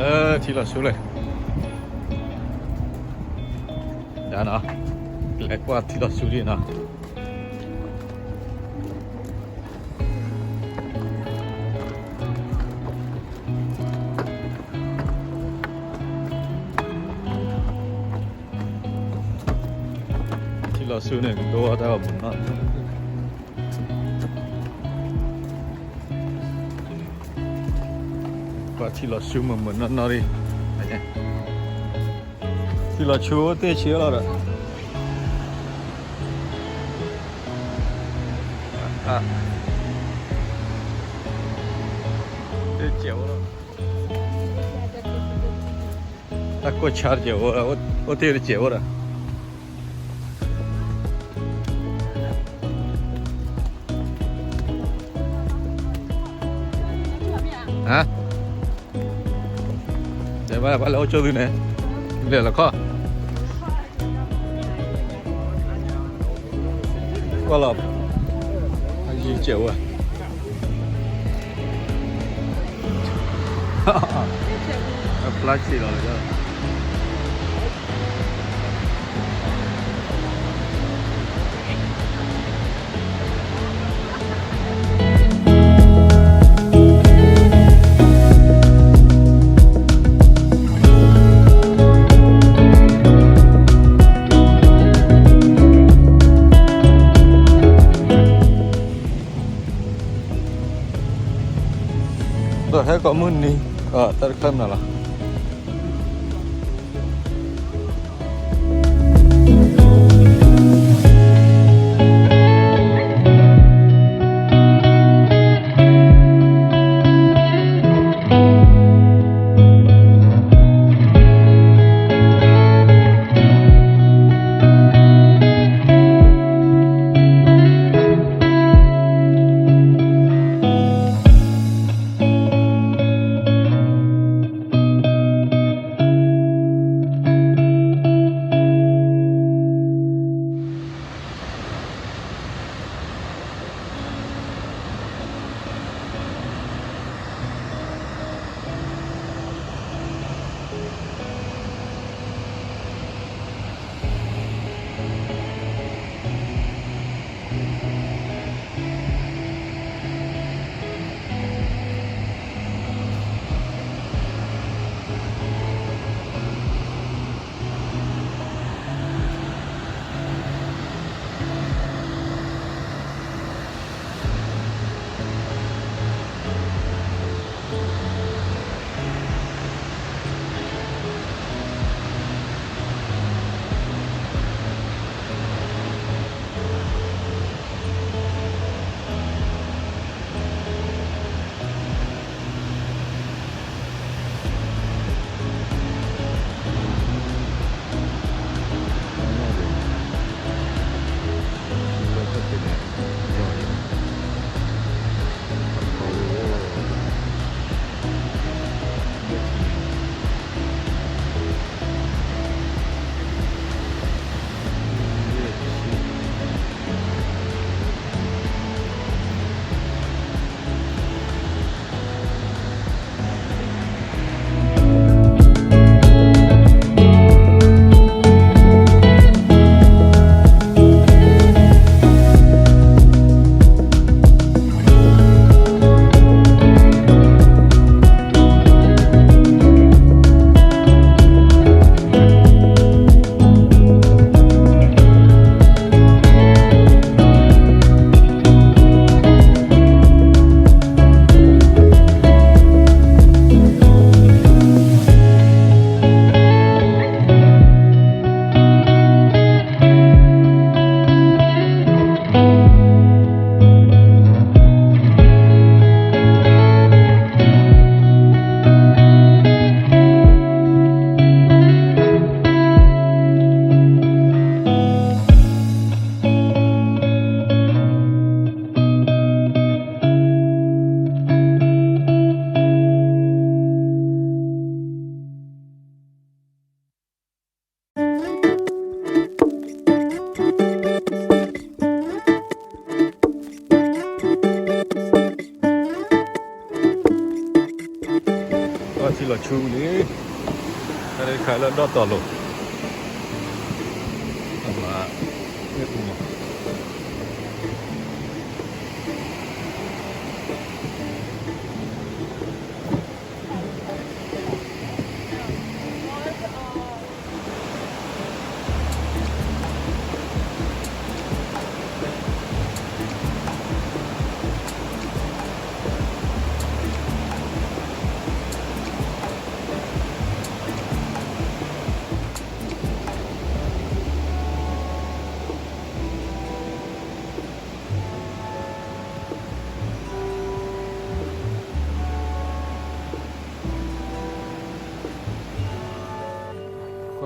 ထံလီၤဆူလဲၣ်, ယၤနီၤ, လဲၤကွၢ်ထံလီၤဆူဒံးနီၤ. ထံလီၤဆူန့ၣ် ကဒိတၢ်ဂီၤမုၢ်နီၢ်, ကွၢ်ထံလီၤဆူမုၢ်မုၢ်နီၢ်နီၢ်ဒံး, ထံလီၤဆူအိၣ်တ့ၢ်ဆံးလီၤဒီး, တ့ၢ်စဲးအိၣ်လီၤ, တၢ်ကိၢ်ဆါတစဲးအိၣ်, အိၣ်တ့ၢ်တစဲးအိၣ်ဒီး ဟါ, တဲဘၣ်ဘၣ်လၢအိၣ်ကၠိၣ်သုန့ၣ်, လဲၤလီၤခီ, ကွၢ်လီၤ, အယံၤစဲးဝဲ, အဖျါစံးလီၤလၢ ဒီးဟဲကိးမုၢ်နံၤ, တၢ်တခါမနုၤလီၤ. ထူလံ, တၢ်တခါလၢဒီၣ်တီၤလိၤ, အမၤမ့ၣ်အူမး.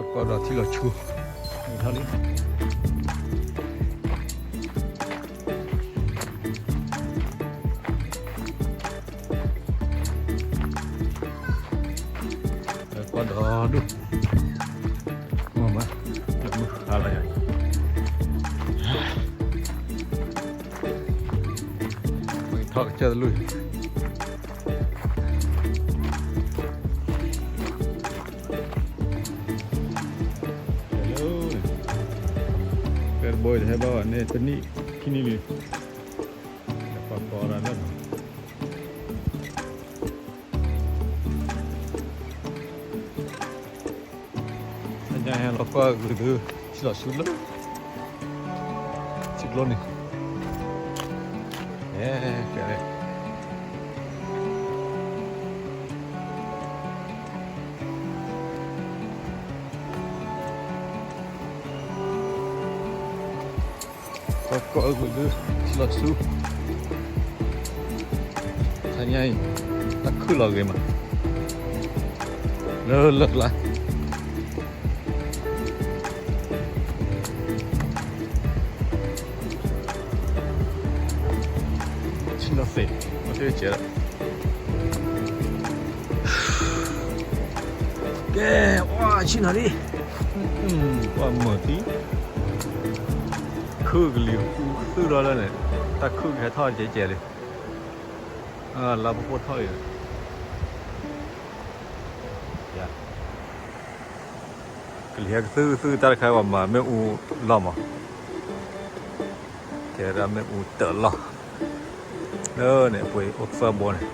ကွၢ်ကီဒီးထံလီၤဆူ, ထီၣ်လံ. ကွၢ်ဒီဒူၣ်, မ့ၢ်မး, မုၢ်ဟါလီၤယၤ, ထီၣ်ကစၢၢ်တလူၢ်, ကဲတဘိဟဲဘၣ်ဘၣ်န့ၣ် တနံၣ်ခံနံၣ်လံ, ပှၤကိးဒၣ်လၢ အညါဟဲလီၤကွၢ်ဂုာ်သု ထံလီၤဆူလၢ ထံကျိန့ၣ်, ဟဲကဲ ကွၢ်ကီၢ်အဂုာ်ဒု ထံလီၤဆူ, ခါညါအံၤ တၢ်ခုၣ်လီၤဂ့ၤမး, လၢလၢကျါ ဆ့ၣ်နီၤသ့ၣ် အတကဲးလီၤ, ကဲ ဝါ ဆ့ၣ်နီၤလံ, ပှၤမၤသံ ခုၣ်ကလံၤအူသူၣ်ထီၣ်လၢန့ၣ်, တၢ်ခုၣ်ကဟဲထီၣ်ကဲကဲလံ, လါပှိၢ်ထီၣ်အံၤ, ကလံၤဟဲကသူၣ်ကသူၣ် တၢ်တခါပှၤမၤမ့ၣ်အူလီၢ်မး, ကဲဒၣ်မ့ၣ်အူတၢးလီၢ်, လၢန့ၣ် အပှ့ၤအိၣ်သၢဘိန့ၣ်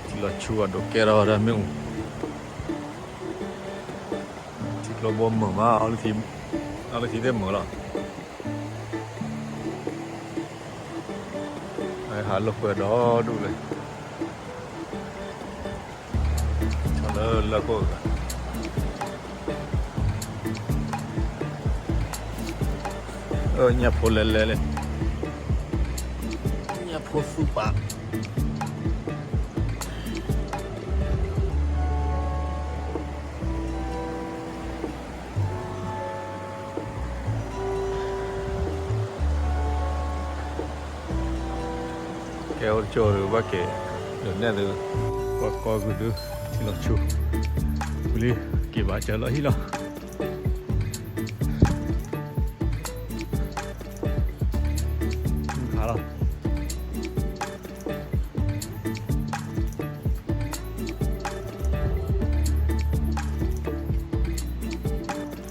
ထံလီၤဆူအဒိးကဲထီၣ်ဝဲဒၣ်မ့ၣ်အူ, ထံကျိဘိမုာ်မး, အီလုၢ်ထံသ့ၣ်မုာ်လီၤ, ဟးလိာ်ကွဲဒီဒူၣ်လၢ ဆီလၢလၢခိၣ်, ညၣ်ဖိလဲၤလဲၤလံ, ညၣ်ဖိသူၣ်ပာ် ကဲအိၣ်တကၠိၢ်ဒုးဘၣ်က့ၤ, ဒုးနဲၣ်သု, ကွၢ်ကီၢ်ဂုာ်ဒုး ထံလီၤဆူ, ဝံၤလံ က့ၤဘၣ်စၢၤလီၤဟံၣ်လီၤ, မုၢ်ဟါလီၤ.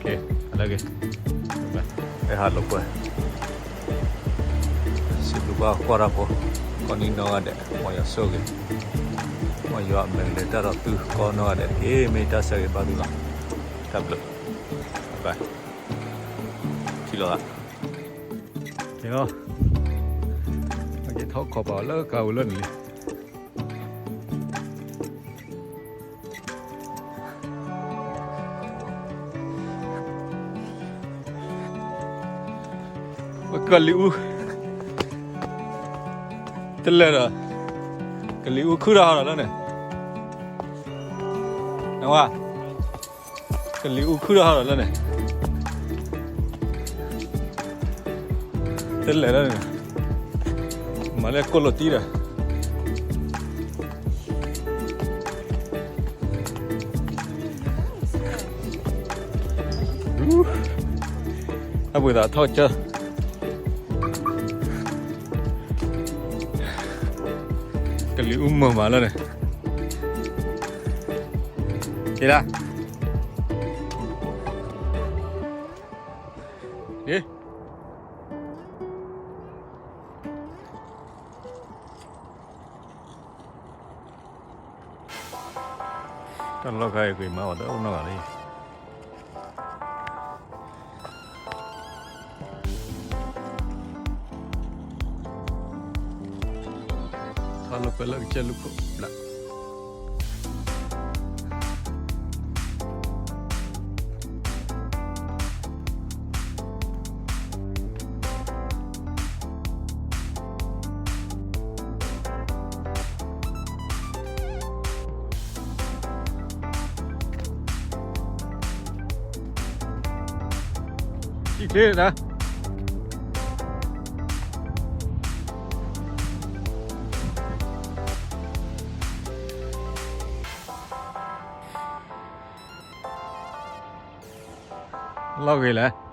ကဲ, ဟဲလိာ်ကွဲ, စံးဘျုးဘၣ်ကွၢ်တၢ်ဖိ, ကိးနံၤနီၢ်ဂၤဒဲး မ်ယွၤဆိၣ်ဂ့ၤ, မ်ယွၤအမဲာ်လဲၤတၢ်ဒီးသုကိးနီၢ်ဂၤဒဲးတက့ၢ်, မ့ၢ်တၢ်ဆၢဂ့ၤဘၣ်သုလီၤ, တၢ်ဘျုး, ထံၣ်လီၤ, ကဲလီၤ, အက့ၤထီၣ်ခီၣ်ပာ်အီၤလၢကါဝဲလၢန့ၣ်လံ. ကလံၤအူ, တလဲၤဒီး, ကလံၤအူခုၣ်တၢ်ဟီဒီးလၢန့ၣ်, နဝါ, ကလံၤအူခုၣ်တၢ်ဟီဒီးလၢန့ၣ်, တလဲၤလၢန့ၣ်, မၤလၢကိၣ်လိာ်တံၢ်ဒီး အပှ့ၤသးထီၣ်ကစၢၢ်, လံအူမုာ်မးလၢန့ၣ်, က့ၤလၢ, က့ၤ, တၢ်လီၢ်ခါအံၤ ကွံာ်မးအီၤတအိၣ်နီတဂၤလံ. ထီၣ်လီၤကွဲလၢကစၢၢ်လူၢ်ခိၣ်ဘျး. ထံၣ်ချ့ဒၣ်, လီၢ်ဂ့ၤလဲၣ်.